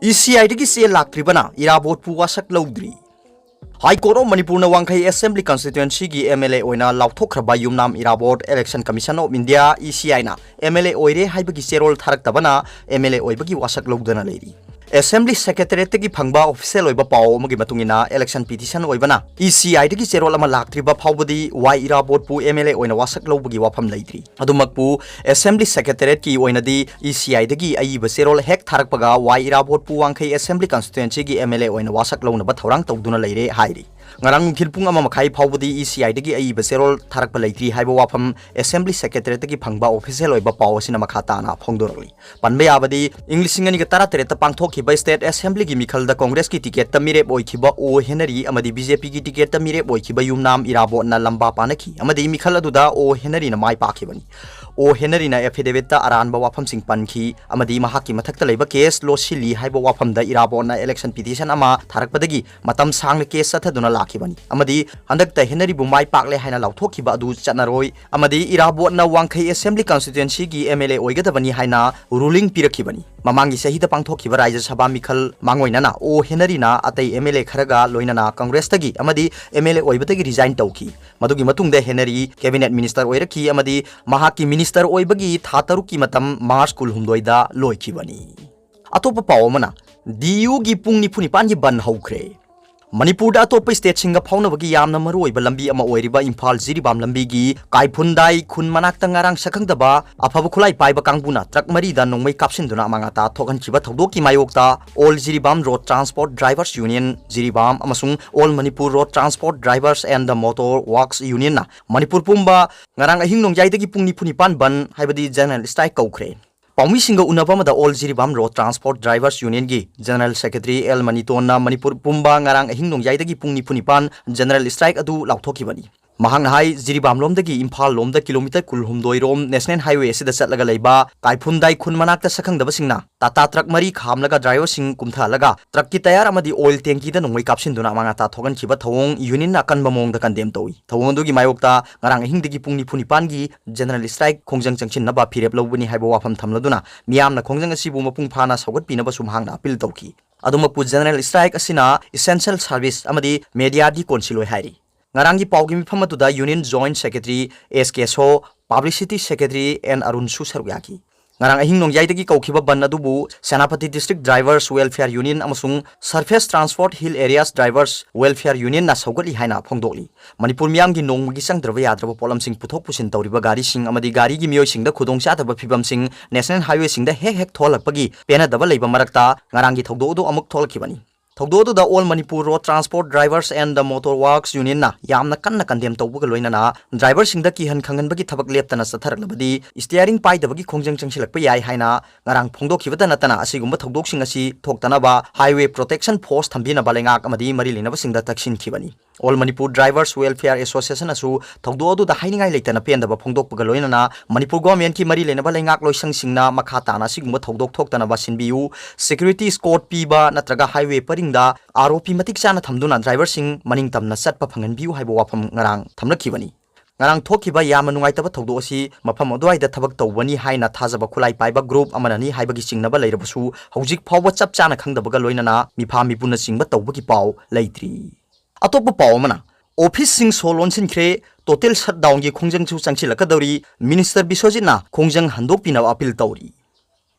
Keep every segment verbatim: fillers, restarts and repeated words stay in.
E ꯁꯤ ꯑꯥꯏꯗꯒꯤ ꯆꯦ ꯂꯥꯛꯇ꯭ꯔꯤꯕꯅ ꯏꯔꯥꯕꯣꯠꯄꯨ ꯋꯥꯁꯛ ꯂꯧꯗ꯭ꯔꯤ꯫ ꯍꯥꯏ ꯀꯣꯔꯠ ꯑꯣꯐ ꯃꯅꯤꯄꯨꯔꯅ ꯋꯥꯡꯈꯩ ꯑꯦꯁꯦꯝꯕ꯭ꯂꯤ ꯀꯟꯁꯇꯤꯇ꯭ꯋꯦꯟꯁꯤꯒꯤ ꯑꯦꯝ ꯑꯦꯜ ꯑꯦ ꯑꯣꯏꯅ ꯂꯥꯎꯊꯣꯛꯈ꯭ꯔꯕ ꯌꯨꯝꯅꯥꯝ ꯏꯔꯥꯕꯣꯠ Election Commission of India, E ꯁꯤ ꯑꯥꯏꯅ ꯑꯦꯝ ꯑꯦꯜ ꯑꯦ ꯑꯣꯏꯔꯦ ꯍꯥꯏꯕꯒꯤ ꯆꯦꯔꯣꯜ ꯊꯥꯔꯛꯇꯕꯅ ꯑꯦꯝ ꯑꯦꯜ ꯑꯦ ꯑꯣꯏꯕꯒꯤ ꯋꯥꯁꯛ ꯂꯧꯗꯅ ꯂꯩꯔꯤ꯫ ꯑꯦꯁꯦꯝꯕ꯭ꯂꯤ ꯁꯦꯀ꯭ꯔꯦꯇꯦꯔꯤꯌꯦꯠꯇꯒꯤ ꯐꯪꯕ ꯑꯣꯐꯤꯁꯤꯌꯦꯜ ꯑꯣꯏꯕ ꯄꯥꯎ ꯑꯃꯒꯤ ꯃꯇꯨꯡ ꯏꯟꯅ, ꯏꯂꯦꯛꯁꯟ ꯄꯤꯇꯤꯁꯟ ꯑꯣꯏꯕꯅ ꯏ ꯁꯤ ꯑꯥꯏꯗꯒꯤ ꯆꯦꯔꯣꯜ ꯑꯃ ꯂꯥꯛꯇ꯭ꯔꯤꯕ ꯐꯥꯎꯕꯗꯤ ꯋꯥꯏ ꯏꯔꯥꯕꯣꯠꯄꯨ ꯑꯦꯝ ꯑꯦꯜ ꯑꯦ ꯑꯣꯏꯅ ꯋꯥꯁꯛ ꯂꯧꯕꯒꯤ ꯋꯥꯐꯝ ꯂꯩꯇ꯭ꯔꯤ꯫ ꯑꯗꯨꯃꯛꯄꯨ ꯑꯦꯁꯦꯝꯕ꯭ꯂꯤ ꯁꯦꯀ꯭ꯔꯦꯇꯦꯔꯤꯌꯦꯠꯀꯤ ꯑꯣꯏꯅꯗꯤ ꯏ ꯁꯤ ꯑꯥꯏꯗꯒꯤ ꯑꯏꯕ ꯆꯦꯔꯣꯜ ꯍꯦꯛ ꯊꯥꯔꯛꯄꯒ ꯋꯥꯏ ꯏꯔꯥꯕꯣꯠꯄꯨ ꯋꯥꯡꯈꯩ ꯑꯦꯁꯦꯝꯕ꯭ꯂꯤ ꯀꯟꯁꯇꯤꯇ꯭ꯋꯦꯟꯁꯤꯒꯤ ꯑꯦꯝ ꯑꯦꯜ ꯑꯦ ꯑꯣꯏꯅ ꯋꯥꯁꯛ ꯂꯧꯅꯕ ꯊꯧꯔꯥꯡ ꯇꯧꯗꯨꯅ ꯂꯩꯔꯦ ꯍꯥꯏꯔꯤ꯫ ꯉꯔꯥꯡ ꯅꯨꯡꯊꯤꯜ ꯄꯨꯡ ꯑꯃ ꯃꯈꯥꯏ ꯐꯥꯎꯕꯗꯤ ꯏ ꯁꯤ ꯑꯥꯏꯗꯒꯤ ꯑꯏꯕ ꯆꯦꯔꯣꯜ ꯊꯥꯔꯛꯄ ꯂꯩꯇ꯭ꯔꯤ ꯍꯥꯏꯕ ꯋꯥꯐꯝ ꯑꯦꯁꯦꯝꯕ꯭ꯂꯤ ꯁꯦꯀ꯭ꯔꯦꯇꯦꯔꯤꯌꯦꯠꯇꯒꯤ ꯐꯪꯕ ꯑꯣꯐꯤꯁꯤꯌꯦꯜ ꯑꯣꯏꯕ ꯄꯥꯎ ꯑꯁꯤꯅ ꯃꯈꯥ ꯇꯥꯅ ꯐꯣꯡꯗꯣꯔꯛꯂꯤ꯫ ꯄꯟꯕ ꯌꯥꯕꯗꯤ, ꯏꯪ ꯂꯤꯁꯤꯡ ꯑꯅꯤꯒ ꯇꯔꯥꯇꯔꯦꯠꯇ ꯄꯥꯡꯊꯣꯛꯈꯤꯕ ꯁ꯭ꯇꯦꯠ ꯑꯦꯁꯦꯝꯕ꯭ꯂꯤꯒꯤ ꯃꯤꯈꯜꯗ ꯀꯣꯡꯒ꯭ꯔꯦꯁꯀꯤ ꯇꯤꯀꯦꯠꯇ ꯃꯤꯔꯦꯞ ꯑꯣꯏꯈꯤꯕ ꯑꯣ ꯍꯦꯅꯔꯤ ꯑꯃꯗꯤ ꯕꯤ ꯖꯦ ꯄꯤꯒꯤ ꯇꯤꯀꯦꯠꯇ ꯃꯤꯔꯦꯞ ꯑꯣꯏꯈꯤꯕ ꯌꯨꯝꯅꯥꯝ ꯏꯔꯥꯕꯣꯠꯅ ꯂꯝꯕꯥ ꯄꯥꯅꯈꯤ ꯑꯃꯗꯤ ꯃꯤꯈꯜ ꯑꯗꯨꯗ ꯑꯣ ꯍꯦꯅꯔꯤꯅ ꯃꯥꯏ ꯄꯥꯛꯈꯤꯕꯅꯤ꯫ ꯑꯣ ꯍꯦꯅꯔꯤꯅ ꯑꯦꯐꯤꯗꯦꯕꯤꯠꯇ ꯑꯔꯥꯟꯕ ꯋꯥꯐꯝꯁꯤꯡ ꯄꯟꯈꯤ ꯑꯃꯗꯤ ꯃꯍꯥꯛꯀꯤ ꯃꯊꯛꯇ ꯂꯩꯕ ꯀꯦꯁ ꯂꯣꯠꯁꯤꯜꯂꯤ ꯍꯥꯏꯕ ꯋꯥꯐꯝꯗ ꯏꯔꯥꯕꯣꯠꯅ ꯏꯂꯦꯛꯁꯟ ꯄꯤꯇꯤꯁꯟ ꯑꯃ ꯊꯥꯔꯛꯄꯗꯒꯤ ꯃꯇꯝ ꯁꯥꯡꯅ ꯀꯦꯁ ꯆꯠꯊꯗꯨꯅ ꯂꯥꯛꯈꯤꯕꯅꯤ ꯑꯃꯗꯤ ꯍꯟꯗꯛꯇ ꯍꯦꯅꯔꯤꯕꯨ ꯃꯥꯏ ꯄꯥꯛꯂꯦ ꯍꯥꯏꯅ ꯂꯥꯎꯊꯣꯛꯈꯤꯕ ꯑꯗꯨ ꯆꯠꯅꯔꯣꯏ ꯑꯃꯗꯤ ꯏꯔꯥꯕꯣꯠꯅ ꯋꯥꯡꯈꯩ ꯑꯦꯁꯦꯝꯕ꯭ꯂꯤ ꯀꯟꯁꯇꯤꯇ꯭ꯋꯦꯟꯁꯤꯒꯤ ꯑꯦꯝ ꯑꯦꯜ ꯑꯦ ꯑꯣꯏꯒꯗꯕꯅꯤ ꯍꯥꯏꯅ ꯔꯨꯂꯤꯡ ꯄꯤꯔꯛꯈꯤꯕꯅꯤ꯫ ꯃꯃꯥꯡꯒꯤ ꯆꯍꯤꯗ ꯄꯥꯡꯊꯣꯛꯈꯤꯕ ꯔꯥꯖ꯭ꯌ ꯁꯚꯥ ꯃꯤꯈꯜ ꯃꯥꯡꯑꯣꯏꯅꯅ ꯑꯣ ꯍꯦꯅꯔꯤꯅ ꯑꯇꯩ ꯑꯦꯝ ꯑꯦꯜ ꯑꯦ ꯈꯔꯒ ꯂꯣꯏꯅꯅ ꯀꯪꯒ꯭ꯔꯦꯁꯇꯒꯤ ꯑꯃꯗꯤ ꯑꯦꯝ ꯑꯦꯜ ꯑꯦ ꯑꯣꯏꯕꯗꯒꯤ ꯔꯤꯖꯥꯏꯟ ꯇꯧꯈꯤ꯫ ꯃꯗꯨꯒꯤ ꯃꯇꯨꯡꯗ ꯍꯦꯅꯔꯤ ꯀꯦꯕꯤꯅꯦꯠ ꯃꯤꯅꯤꯁꯇꯔ ꯑꯣꯏꯔꯛꯈꯤ ꯑꯃꯗꯤ ꯃꯍꯥꯛꯀꯤ ꯃꯤꯅꯤꯁꯇꯔ ꯑꯣꯏꯕꯒꯤ ꯊꯥ ꯇꯔꯨꯛꯀꯤ ꯃꯇꯝ ꯃꯥꯔꯆ ꯀꯨꯟꯍꯨꯝꯗꯣꯏꯗ ꯂꯣꯏꯈꯤꯕꯅꯤ꯫ ꯑꯇꯣꯞꯄ ꯄꯥꯎ ꯑꯃꯅ, ꯗꯤ ꯌꯨꯒꯤ ꯄꯨꯡ ꯅꯤꯐꯨ ꯅꯤꯄꯥꯟꯒꯤ ꯕꯟ ꯍꯧꯈ꯭ꯔꯦ꯫ ꯃꯅꯤꯄꯨꯔꯗ ꯑꯇꯣꯞꯄ ꯁ꯭ꯇꯦꯠꯁꯤꯡꯒ ꯐꯥꯎꯅꯕꯒꯤ ꯌꯥꯝꯅ ꯃꯔꯨꯑꯣꯏꯕ ꯂꯝꯕꯤ ꯑꯃ ꯑꯣꯏꯔꯤꯕ ꯏꯝꯐꯥꯜ ꯖꯤꯔꯤꯕꯥꯝ ꯂꯝꯕꯤꯒꯤ ꯀꯥꯏꯐꯨꯟꯗꯥꯏ ꯈꯨꯟ ꯃꯅꯥꯛꯇ ꯉꯔꯥꯡ ꯁꯛꯈꯪꯗꯕ ꯑꯐꯕ ꯈꯨꯠꯂꯥꯏ ꯄꯥꯏꯕ ꯀꯥꯡꯕꯨꯅ ꯇ꯭ꯔꯛ ꯃꯔꯤꯗ ꯅꯣꯡꯃꯩ ꯀꯥꯞꯁꯤꯟꯗꯨꯅ ꯑꯃꯥꯡ ꯑꯇꯥ ꯊꯣꯛꯍꯟꯈꯤꯕ ꯊꯧꯗꯣꯛꯀꯤ ꯃꯥꯌꯣꯛꯇ All Jiribam Road Transport Drivers Union, Jiribam ꯑꯃꯁꯨꯡ All Manipur Road Transport Drivers and the Motor Works Unionꯅ Manipur ꯄꯨꯝꯕ ꯉꯔꯥꯡ ꯑꯍꯤꯡ ꯅꯣꯡꯌꯥꯏꯗꯒꯤ ꯄꯨꯡ ꯅꯤꯐꯨ ꯅꯤꯄꯥꯟ ꯕꯟ ꯍꯥꯏꯕꯗꯤ ꯖꯦꯅꯔꯦꯜ ꯁ꯭ꯇ꯭ꯔꯥꯏꯛ ꯀꯧꯈ꯭ꯔꯦ꯫ ꯄꯥꯎꯃꯤꯁꯤꯡꯒ ꯎꯅꯕ ꯑꯃꯗ All Jiribam Road Transport Drivers Unionꯒꯤ ꯖꯦꯅꯔꯦꯜ ꯁꯦꯀ꯭ꯔꯦꯇꯔꯤ ꯑꯦꯜ ꯃꯅꯤꯇꯣꯟꯅ ꯃꯅꯤꯄꯨꯔ ꯄꯨꯝꯕ ꯉꯔꯥꯡ ꯑꯍꯤꯡ ꯅꯣꯡꯌꯥꯏꯗꯒꯤ ꯄꯨꯡ ꯅꯤꯐꯨ ꯅꯤꯄꯥꯟ ꯖꯦꯅꯔꯦꯜ ꯁ꯭ꯇ꯭ꯔꯥꯏꯛ ꯑꯗꯨ ꯂꯥꯎꯊꯣꯛꯈꯤꯕꯅꯤ꯫ ꯃꯍꯥꯛꯅ ꯍꯥꯏ, ꯖꯤꯔꯤꯕꯥꯝ ꯂꯣꯝꯗꯒꯤ ꯏꯝꯐꯥꯜ ꯂꯣꯝꯗ ꯀꯤꯂꯣꯃꯤꯇꯔ ꯀꯨꯟꯍꯨꯝꯗꯣꯏ ꯔꯣꯝ ꯅꯦꯁꯅꯦꯜ ꯍꯥꯏꯋꯦ ꯑꯁꯤꯗ ꯆꯠꯂꯒ ꯂꯩꯕ ꯀꯥꯏꯐꯨꯟ ꯗꯥꯏꯈꯨꯟ ꯃꯅꯥꯛꯇ ꯁꯛꯈꯪꯗꯕꯁꯤꯡꯅ ꯇꯥꯇꯥ ꯇ꯭ꯔꯛ ꯃꯔꯤ ꯈꯥꯝꯂꯒ ꯗ꯭ꯔꯥꯏꯚꯔꯁꯤꯡ ꯀꯨꯝꯊꯍꯜꯂꯒ ꯇ꯭ꯔꯛꯀꯤ ꯇꯌꯥꯔ ꯑꯃꯗꯤ ꯑꯣꯏꯜ ꯇꯦꯡꯀꯤꯗ ꯅꯣꯡꯃꯩ ꯀꯥꯞꯁꯤꯟꯗꯨꯅ ꯑꯃꯥꯡ ꯑꯇꯥ ꯊꯣꯛꯍꯟꯈꯤꯕ ꯊꯧꯑꯣꯡ ꯌꯨꯅꯤꯌꯟꯅ ꯑꯀꯟꯕ ꯃꯑꯣꯡꯗ ꯀꯟꯗꯦꯝ ꯇꯧꯏ꯫ ꯊꯧꯑꯣꯡ ꯑꯗꯨꯒꯤ ꯃꯥꯌꯣꯛꯇ ꯉꯔꯥꯡ ꯑꯍꯤꯡꯗꯒꯤ ꯄꯨꯡ ꯅꯤꯐꯨ ꯅꯤꯄꯥꯟꯒꯤ ꯖꯦꯅꯔꯦꯜ ꯁ꯭ꯇ꯭ꯔꯥꯏꯛ ꯈꯣꯡꯖꯪ ꯆꯪꯁꯤꯟꯅꯕ ꯐꯤꯔꯦꯞ ꯂꯧꯕꯅꯤ ꯍꯥꯏꯕ ꯋꯥꯐꯝ ꯊꯝꯂꯗꯨꯅ ꯃꯤꯌꯥꯝꯅ ꯈꯣꯡꯖꯪ ꯑꯁꯤꯕꯨ ꯃꯄꯨꯡ ꯐꯥꯅ ꯁꯧꯒꯠꯄꯤꯅꯕꯁꯨ ꯃꯍꯥꯛꯅ ꯑꯄꯤꯜ ꯇꯧꯈꯤ꯫ ꯑꯗꯨꯃꯛꯄꯨ ꯖꯦꯅꯔꯦꯜ ꯁ꯭ꯇ꯭ꯔꯥꯏꯛ ꯑꯁꯤꯅ ꯏꯁꯦꯟꯁꯤꯌꯦꯜ ꯁꯔꯚꯤꯁ ꯑꯃꯗꯤ ꯃꯦꯗꯤꯌꯥꯗꯤ ꯀꯣꯟꯁꯤꯜꯂꯣꯏ ꯍꯥꯏꯔꯤ꯫ ꯉꯔꯥꯡꯒꯤ ꯄꯥꯎꯒꯤ ꯃꯤꯐꯝ ꯑꯗꯨꯗ union joint secretary S K ꯁꯣ, ꯄꯕ꯭ꯂꯤꯁꯤꯇꯤ ꯁꯦꯀ꯭ꯔꯦꯇꯔꯤ ꯑꯦꯟ ꯑꯔꯨꯟꯁꯨ ꯁꯔꯨꯛ ꯌꯥꯈꯤ꯫ ꯉꯔꯥꯡ ꯑꯍꯤꯡ ꯅꯣꯡꯌꯥꯏꯗꯒꯤ ꯀꯧꯈꯤꯕ ꯕꯟ ꯑꯗꯨꯕꯨ Senapati district drivers welfare union ꯑꯃꯁꯨꯡ surface transport hill areas drivers welfare ꯌꯨꯅꯤꯌꯟꯅ ꯁꯧꯒꯠꯂꯤ ꯍꯥꯏꯅ ꯐꯣꯡꯗꯣꯛꯂꯤ꯫ ꯃꯅꯤꯄꯨꯔ ꯃꯤꯌꯥꯝꯒꯤ ꯅꯣꯡꯃꯒꯤ ꯆꯪꯗ꯭ꯔꯕ ꯌꯥꯗ꯭ꯔꯕ ꯄꯣꯠꯂꯝꯁꯤꯡ ꯄꯨꯊꯣꯛ ꯄꯨꯁꯤꯟ ꯇꯧꯔꯤꯕ ꯒꯥꯔꯤꯁꯤꯡ ꯑꯃꯗꯤ ꯒꯥꯔꯤꯒꯤ ꯃꯤꯑꯣꯏꯁꯤꯡꯗ ꯈꯨꯗꯣꯡꯆꯥꯗꯕ ꯐꯤꯚꯝꯁꯤꯡ ꯅꯦꯁꯅꯦꯜ ꯍꯥꯏꯋꯦꯁꯤꯡꯗ ꯍꯦꯛ ꯍꯦꯛ ꯊꯣꯛꯍꯜꯂꯛꯄꯒꯤ ꯄꯦꯟꯅꯗꯕ ꯂꯩꯕ ꯃꯔꯛꯇ ꯉꯔꯥꯡꯒꯤ ꯊꯧꯗꯣꯛ ꯑꯗꯨ ꯑꯃꯨꯛ ꯊꯣꯛꯂꯛꯈꯤꯕꯅꯤ꯫ ꯊꯧꯗꯣꯛ ꯑꯗꯨꯗ All Manipur Road Transport Drivers and the Motor Works Unionꯅ ꯌꯥꯝꯅ ꯀꯟꯅ ꯀꯟꯗꯦꯝ ꯇꯧꯕꯒ ꯂꯣꯏꯅꯅ ꯗ꯭ꯔꯥꯏꯚꯔꯁꯤꯡꯗ ꯀꯤꯍꯟ ꯈꯪꯍꯟꯕꯒꯤ ꯊꯕꯛ ꯂꯦꯞꯇꯅ ꯆꯠꯊꯔꯛꯂꯕꯗꯤ ꯁ꯭ꯇꯤꯌꯥꯔꯤꯡ ꯄꯥꯏꯗꯕꯒꯤ ꯈꯣꯡꯖꯪ ꯆꯪꯁꯤꯜꯂꯛꯄ ꯌꯥꯏ ꯍꯥꯏꯅ ꯉꯔꯥꯡ ꯐꯣꯡꯗꯣꯛꯈꯤꯕꯇ ꯅꯠꯇꯅ ꯑꯁꯤꯒꯨꯝꯕ ꯊꯧꯗꯣꯛꯁꯤꯡ ꯑꯁꯤ ꯊꯣꯛꯇꯅꯕ ꯍꯥꯏꯋꯦ ꯄ꯭ꯔꯣꯇꯦꯛꯁꯟ ꯐꯣꯔꯁ ꯊꯝꯕꯤꯅꯕ ꯂꯩꯉꯥꯛ ꯑꯃꯗꯤ ꯃꯔꯤ ꯂꯩꯅꯕꯁꯤꯡꯗ ꯇꯛꯁꯤꯟꯈꯤꯕꯅꯤ꯫ All Manipur Drivers Welfare Associationꯅꯁꯨ ꯊꯧꯗꯣꯛ ꯑꯗꯨꯗ ꯍꯥꯏꯅꯤꯡꯉꯥꯏ ꯂꯩꯇꯅ ꯄꯦꯟꯗꯕ ꯐꯣꯡꯗꯣꯛꯄꯒ ꯂꯣꯏꯅꯅ ꯃꯅꯤꯄꯨꯔ ꯒꯣꯔꯃꯦꯟꯠꯀꯤ ꯃꯔꯤ ꯂꯩꯅꯕ ꯂꯩꯉꯥꯛ ꯂꯣꯏꯁꯪꯁꯤꯡꯅ ꯃꯈꯥ ꯇꯥꯅ ꯑꯁꯤꯒꯨꯝꯕ ꯊꯧꯗꯣꯛ ꯊꯣꯛꯇꯅꯕ ꯁꯤꯟꯕꯤꯌꯨ, ꯁꯦꯀ꯭ꯌꯨꯔꯤꯇꯤ ꯁ꯭ꯀꯣꯠ ꯄꯤꯕ ꯅꯠꯇ꯭ꯔꯒ ꯍꯥꯏꯋꯦ ꯄꯔꯤꯡꯗ ꯑꯥꯔ ꯑꯣ ꯄꯤ ꯃꯇꯤꯛ ꯆꯥꯅ ꯊꯝꯗꯨꯅ ꯗ꯭ꯔꯥꯏꯚꯔꯁꯤꯡ ꯃꯅꯤꯡ ꯇꯝꯅ ꯆꯠꯄ ꯐꯪꯍꯟꯕꯤꯌꯨ ꯍꯥꯏꯕ ꯋꯥꯐꯝ ꯉꯔꯥꯡ ꯊꯝꯂꯛꯈꯤꯕꯅꯤ꯫ ꯉꯔꯥꯡ ꯊꯣꯛꯈꯤꯕ ꯌꯥꯝꯅ ꯅꯨꯡꯉꯥꯏꯇꯕ ꯊꯧꯗꯣꯛ ꯑꯁꯤ ꯃꯐꯝ ꯑꯗꯨꯋꯥꯏꯗ ꯊꯕꯛ ꯇꯧꯕꯅꯤ ꯍꯥꯏꯅ ꯊꯥꯖꯕ ꯈꯨꯠꯂꯥꯏ ꯄꯥꯏꯕ ꯒ꯭ꯔꯨꯞ ꯑꯃꯅꯅꯤ ꯍꯥꯏꯕꯒꯤ ꯆꯤꯡꯅꯕ ꯂꯩꯔꯕꯁꯨ, ꯍꯧꯖꯤꯛ ꯐꯥꯎꯕ ꯆꯞ ꯆꯥꯅ ꯈꯪꯗꯕꯒ ꯂꯣꯏꯅꯅ ꯃꯤꯐꯥ ꯃꯤꯄꯨꯅꯆꯤꯡꯕ ꯇꯧꯕꯒꯤ ꯄꯥꯎ ꯂꯩꯇ꯭ꯔꯤ꯫ ꯑꯇꯣꯞꯄ ꯄꯥꯎ ꯑꯃꯅ, ꯑꯣꯐꯤꯁꯁꯤꯡ ꯁꯣ ꯂꯣꯟꯁꯤꯟꯈ꯭ꯔꯦ, ꯇꯣꯇꯦꯜ ꯁꯠꯗꯥꯎꯟꯒꯤ ꯈꯣꯡꯖꯪꯁꯨ ꯆꯪꯁꯤꯜꯂꯛꯀꯗꯧꯔꯤ, ꯃꯤꯅꯤꯁꯇꯔ ꯕꯤꯁ꯭ꯋꯖꯤꯠꯅ ꯈꯣꯡꯖꯪ ꯍꯟꯗꯣꯛꯄꯤꯅꯕ ꯑꯄꯤꯜ ꯇꯧꯔꯤ꯫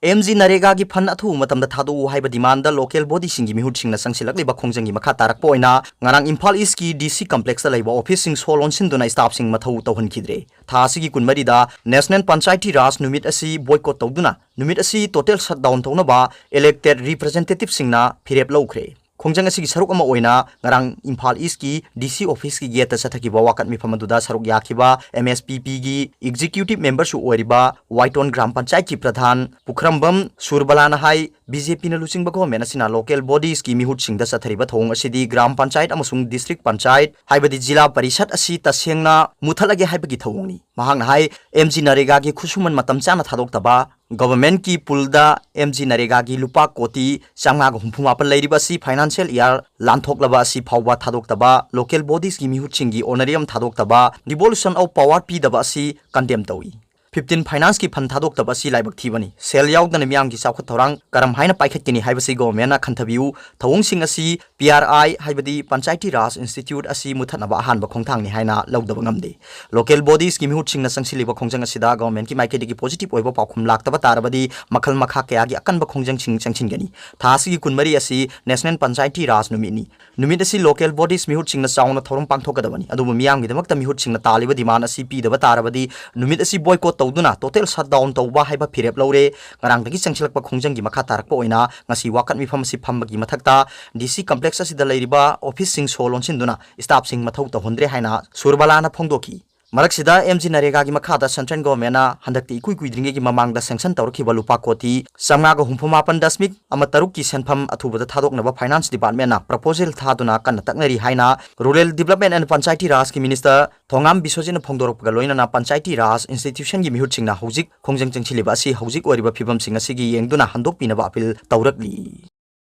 ꯑꯦꯝ ꯖꯤ ꯅꯔꯦꯒꯥꯒꯤ ꯐꯟ ꯑꯊꯨꯕ ꯃꯇꯝꯗ ꯊꯥꯗꯣꯛꯎ ꯍꯥꯏꯕ ꯗꯤꯃꯥꯟꯗ ꯂꯣꯀꯦꯜ ꯕꯣꯗꯤꯁꯤꯡꯒꯤ ꯃꯤꯍꯨꯠꯁꯤꯡꯅ ꯆꯪꯁꯤꯜꯂꯛꯂꯤꯕ ꯈꯣꯡꯖꯪꯒꯤ ꯃꯈꯥ ꯇꯥꯔꯛꯄ ꯑꯣꯏꯅ ꯉꯔꯥꯡ ꯏꯝꯐꯥꯜ ꯏꯁꯀꯤ ꯗꯤ ꯁꯤ ꯀꯝꯄ꯭ꯂꯦꯛꯁꯇ ꯂꯩꯕ ꯑꯣꯐꯤꯁꯁꯤꯡ ꯁꯣ ꯂꯣꯟꯁꯤꯟꯗꯨꯅ ꯁ꯭ꯇꯥꯐꯁꯤꯡ ꯃꯊꯧ ꯇꯧꯍꯟꯈꯤꯗ꯭ꯔꯦ꯫ ꯊꯥ ꯑꯁꯤꯒꯤ ꯀꯨꯟꯃꯔꯤꯗ ꯅꯦꯁꯅꯦꯜ ꯄꯟꯆꯥꯌꯇꯤ ꯔꯥꯖ ꯅꯨꯃꯤꯠ ꯑꯁꯤ ꯕꯣꯏꯀꯣꯠ ꯇꯧꯗꯨꯅ ꯅꯨꯃꯤꯠ ꯑꯁꯤ ꯇꯣꯇꯦꯜ ꯁꯠꯗꯥꯎꯟ ꯇꯧꯅꯕ ꯏꯂꯦꯛꯇꯦꯗ ꯔꯤꯄ꯭ꯔꯖꯦꯟꯇꯦꯇꯤꯚꯁꯤꯡꯅ ꯐꯤꯔꯦꯞ ꯂꯧꯈ꯭ꯔꯦ꯫ ꯈꯣꯡꯖꯪ ꯑꯁꯤꯒꯤ ꯁꯔꯨꯛ ꯑꯃ ꯑꯣꯏꯅ ꯉꯔꯥꯡ ꯏꯝꯐꯥꯜ ꯏꯁꯀꯤ ꯗꯤ ꯁꯤ ꯑꯣꯐꯤꯁꯀꯤ ꯒꯦꯠꯇ ꯆꯠꯊꯈꯤꯕ ꯋꯥꯀꯠ ꯃꯤꯐꯝ ꯑꯗꯨꯗ ꯁꯔꯨꯛ ꯌꯥꯈꯤꯕ ꯑꯦꯝ ꯑꯦꯁ ꯄꯤ ꯄꯤꯒꯤ ꯑꯦꯛꯖꯤꯀ꯭ꯌꯨꯇꯤꯚ ꯃꯦꯝꯕꯔꯁꯨ ꯑꯣꯏꯔꯤꯕ ꯋꯥꯏꯇꯣꯟ ꯒ꯭ꯔꯥꯝ ꯄꯟꯆꯥꯌꯠꯀꯤ ꯄ꯭ꯔꯙꯥꯟ ꯄꯨꯈ꯭ꯔꯝꯕꯝ ꯁꯨꯔꯕꯂꯥꯅ ꯍꯥꯏ, ꯕꯤ ꯖꯦ ꯄꯤꯅ ꯂꯨꯆꯤꯡꯕ ꯒꯣꯚꯔꯟꯃꯦꯟꯠ ꯑꯁꯤꯅ ꯂꯣꯀꯦꯜ ꯕꯣꯗꯤꯁꯀꯤ ꯃꯤꯍꯨꯠꯁꯤꯡꯗ ꯆꯠꯊꯔꯤꯕ ꯊꯧꯑꯣꯡ ꯑꯁꯤꯗꯤ ꯒ꯭ꯔꯥꯝ ꯄꯟꯆꯥꯌꯠ ꯑꯃꯁꯨꯡ ꯗꯤꯁꯇ꯭ꯔꯤꯛ ꯄꯟꯆꯥꯌꯠ, ꯍꯥꯏꯕꯗꯤ ꯖꯤꯂꯥ ꯄꯔꯤꯁꯠ ꯑꯁꯤ ꯇꯁꯦꯡꯅ ꯃꯨꯊꯠꯂꯒꯦ ꯍꯥꯏꯕꯒꯤ ꯊꯧꯑꯣꯡꯅꯤ꯫ ꯃꯍꯥꯛꯅ ꯍꯥꯏ, ꯑꯦꯝ ꯖꯤ ꯅꯔꯦꯒꯥꯒꯤ ꯈꯨꯠꯁꯨꯃꯟ ꯃꯇꯝ ꯆꯥꯅ ꯊꯥꯗꯣꯛꯇꯕ, ꯒꯣꯚꯔꯟꯃꯦꯟꯠꯀꯤ ꯄꯨꯜꯗ ꯑꯦꯝ ꯖꯤ ꯅꯔꯦꯒꯥꯒꯤ ꯂꯨꯄꯥ ꯀꯣꯇꯤ ꯆꯥꯝꯃꯉꯥꯒ ꯍꯨꯝꯐꯨ ꯃꯥꯄꯟ ꯂꯩꯔꯤꯕ ꯑꯁꯤ ꯐꯥꯏꯅꯥꯟꯁꯤꯌꯦꯜ ꯏꯌꯥꯔ ꯂꯥꯟꯊꯣꯛꯂꯕ ꯑꯁꯤ ꯐꯥꯎꯕ ꯊꯥꯗꯣꯛꯇꯕ, ꯂꯣꯀꯦꯜ ꯕꯣꯗꯤꯁꯀꯤ ꯃꯤꯍꯨꯠꯁꯤꯡꯒꯤ ꯑꯣꯅꯔꯤꯌꯝ ꯊꯥꯗꯣꯛꯇꯕ, ꯗꯤꯚꯣꯂꯨꯁꯟ ꯑꯣꯐ ꯄꯥꯋꯔ ꯄꯤꯗꯕ ꯑꯁꯤ ꯀꯟꯗꯦꯝ ꯇꯧꯏ꯫ ꯐꯤꯐꯇꯤꯟ ꯐꯥꯏꯅꯥꯟꯁꯀꯤ ꯐꯟ ꯊꯥꯗꯣꯛꯇꯕ ꯑꯁꯤ ꯂꯥꯏꯕꯛ ꯊꯤꯕꯅꯤ꯫ ꯁꯦꯜ ꯌꯥꯎꯗꯅ ꯃꯤꯌꯥꯝꯒꯤ ꯆꯥꯎꯈꯠ ꯊꯧꯔꯥꯡ ꯀꯔꯝ ꯍꯥꯏꯅ ꯄꯥꯏꯈꯠꯀꯅꯤ ꯍꯥꯏꯕꯁꯤ ꯒꯣꯚꯔꯟꯃꯦꯟꯠꯅ ꯈꯟꯊꯕꯤꯌꯨ꯫ ꯊꯧꯑꯣꯡꯁꯤꯡ ꯑꯁꯤ ꯄꯤ ꯑꯥꯔ ꯑꯥꯏ, ꯍꯥꯏꯕꯗꯤ ꯄꯟꯆꯥꯌꯇꯤ ꯔꯥꯖ ꯏꯟꯁꯇꯤꯇ꯭ꯌꯨꯠ ꯑꯁꯤ ꯃꯨꯊꯠꯅꯕ ꯑꯍꯥꯟꯕ ꯈꯣꯡꯊꯥꯡꯅꯤ ꯍꯥꯏꯅ ꯂꯧꯗꯕ ꯉꯝꯗꯦ꯫ ꯂꯣꯀꯦꯜ ꯕꯣꯗꯤꯁꯀꯤ ꯃꯤꯍꯨꯠꯁꯤꯡꯅ ꯆꯪꯁꯤꯜꯂꯤꯕ ꯈꯣꯡꯖꯪ ꯑꯁꯤꯗ ꯒꯣꯚꯔꯟꯃꯦꯟꯠꯀꯤ ꯃꯥꯏꯀꯩꯗꯒꯤ ꯄꯣꯖꯤꯇꯤꯚ ꯑꯣꯏꯕ ꯄꯥꯎꯈꯨꯝ ꯂꯥꯛꯇꯕ ꯇꯥꯔꯕꯗꯤ ꯃꯈꯜ ꯃꯈꯥ ꯀꯌꯥꯒꯤ ꯑꯀꯟꯕ ꯈꯣꯡꯖꯪꯁꯤꯡ ꯆꯪꯁꯤꯟꯒꯅꯤ꯫ ꯊꯥ ꯑꯁꯤꯒꯤ ꯀꯨꯟꯃꯔꯤ ꯑꯁꯤ ꯅꯦꯁꯅꯦꯜ ꯄꯟꯆꯥꯌꯇꯤ ꯔꯥꯖ ꯅꯨꯃꯤꯠꯅꯤ꯫ ꯅꯨꯃꯤꯠ ꯑꯁꯤ ꯂꯣꯀꯦꯜ ꯕꯣꯗꯤꯁ ꯃꯤꯍꯨꯠꯁꯤꯡꯅ ꯆꯥꯎꯅ ꯊꯧꯔꯝ ꯄꯥꯡꯊꯣꯛꯀꯗꯕꯅꯤ, ꯑꯗꯨꯕꯨ ꯃꯤꯌꯥꯝꯒꯤꯗꯃꯛꯇ ꯃꯤꯍꯨꯠꯁꯤꯡꯅ ꯇꯥꯜꯂꯤꯕ ꯗꯤꯃꯥꯟ ꯑꯁꯤ ꯄꯤꯗꯕ ꯇꯥꯔꯕꯗꯤ ꯅꯨꯃꯤꯠ ꯑꯁꯤ ꯕꯣꯏꯀꯣꯠ ꯇꯧꯗꯨꯅ ꯇꯣꯇꯦꯜ ꯁꯠꯗꯥꯎꯟ ꯇꯧꯕ ꯍꯥꯏꯕ ꯐꯤꯔꯦꯞ ꯂꯧꯔꯦ꯫ ꯉꯔꯥꯡꯗꯒꯤ ꯆꯪꯁꯤꯜꯂꯛꯄ ꯈꯣꯡꯖꯪꯒꯤ ꯃꯈꯥ ꯇꯥꯔꯛꯄ ꯑꯣꯏꯅ ꯉꯁꯤ ꯋꯥꯀꯠ ꯃꯤꯐꯝ ꯑꯁꯤ ꯐꯝꯕꯒꯤ ꯃꯊꯛꯇ ꯗꯤ ꯁꯤ ꯀꯝꯄ꯭ꯂꯦꯛꯁ ꯑꯁꯤꯗ ꯂꯩꯔꯤꯕ ꯑꯣꯐꯤꯁꯁꯤꯡ ꯁꯣ ꯂꯣꯟꯁꯤꯟꯗꯨꯅ ꯁ꯭ꯇꯥꯐꯁꯤꯡ ꯃꯊꯧ ꯇꯧꯍꯟꯗ꯭ꯔꯦ ꯍꯥꯏꯅ ꯁꯨꯔꯕꯂꯥꯅ ꯐꯣꯡꯗꯣꯛꯈꯤ꯫ ꯃꯔꯛꯁꯤꯗ ꯑꯦꯝ ꯖꯤ ꯅꯔꯦꯒꯥꯒꯤ ꯃꯈꯥꯗ ꯁꯦꯟꯇ꯭ꯔꯦꯜ ꯒꯣꯚꯔꯟꯃꯦꯟꯠꯅ ꯍꯟꯗꯛꯇꯤ ꯏꯀꯨꯏ ꯀꯨꯏꯗ꯭ꯔꯤꯉꯩꯒꯤ ꯃꯃꯥꯡꯗ ꯁꯦꯡꯁꯟ ꯇꯧꯔꯛꯈꯤꯕ ꯂꯨꯄꯥ ꯀꯣꯇꯤ ꯆꯥꯝꯃꯉꯥꯒ ꯍꯨꯝꯐꯨ ꯃꯥꯄꯟ ꯗꯁꯃꯤꯛ ꯑꯃ ꯇꯔꯨꯛꯀꯤ ꯁꯦꯟꯐꯝ ꯑꯊꯨꯕꯗ ꯊꯥꯗꯣꯛꯅꯕ ꯐꯥꯏꯅꯥꯟꯁ ꯗꯤꯄꯥꯔꯠꯃꯦꯟꯠꯅ ꯄ꯭ꯔꯄꯣꯖꯦꯜ ꯊꯥꯗꯨꯅ ꯀꯟꯅ ꯇꯛꯅꯔꯤ ꯍꯥꯏꯅ rural development and panchayati ꯔꯥꯖꯀꯤ minister ꯊꯣꯉꯥꯝ ꯕꯤꯁ꯭ꯋꯖꯤꯠꯅ ꯐꯣꯡꯗꯣꯔꯛꯄꯒ ꯂꯣꯏꯅꯅ ꯄꯟꯆꯥꯌꯇꯤ ꯔꯥꯖ ꯏꯟꯁꯇꯤꯇ꯭ꯌꯨꯁꯟꯒꯤ ꯃꯤꯍꯨꯠꯁꯤꯡꯅ ꯍꯧꯖꯤꯛ ꯈꯣꯡꯖꯪ ꯆꯪꯁꯤꯜꯂꯤꯕ ꯑꯁꯤ ꯍꯧꯖꯤꯛ ꯑꯣꯏꯔꯤꯕ ꯐꯤꯕꯝꯁꯤꯡ ꯑꯁꯤꯒꯤ ꯌꯦꯡꯗꯨꯅ ꯍꯟꯗꯣꯛꯄꯤꯅꯕ ꯑꯄꯤꯜ ꯇꯧꯔꯛꯂꯤ꯫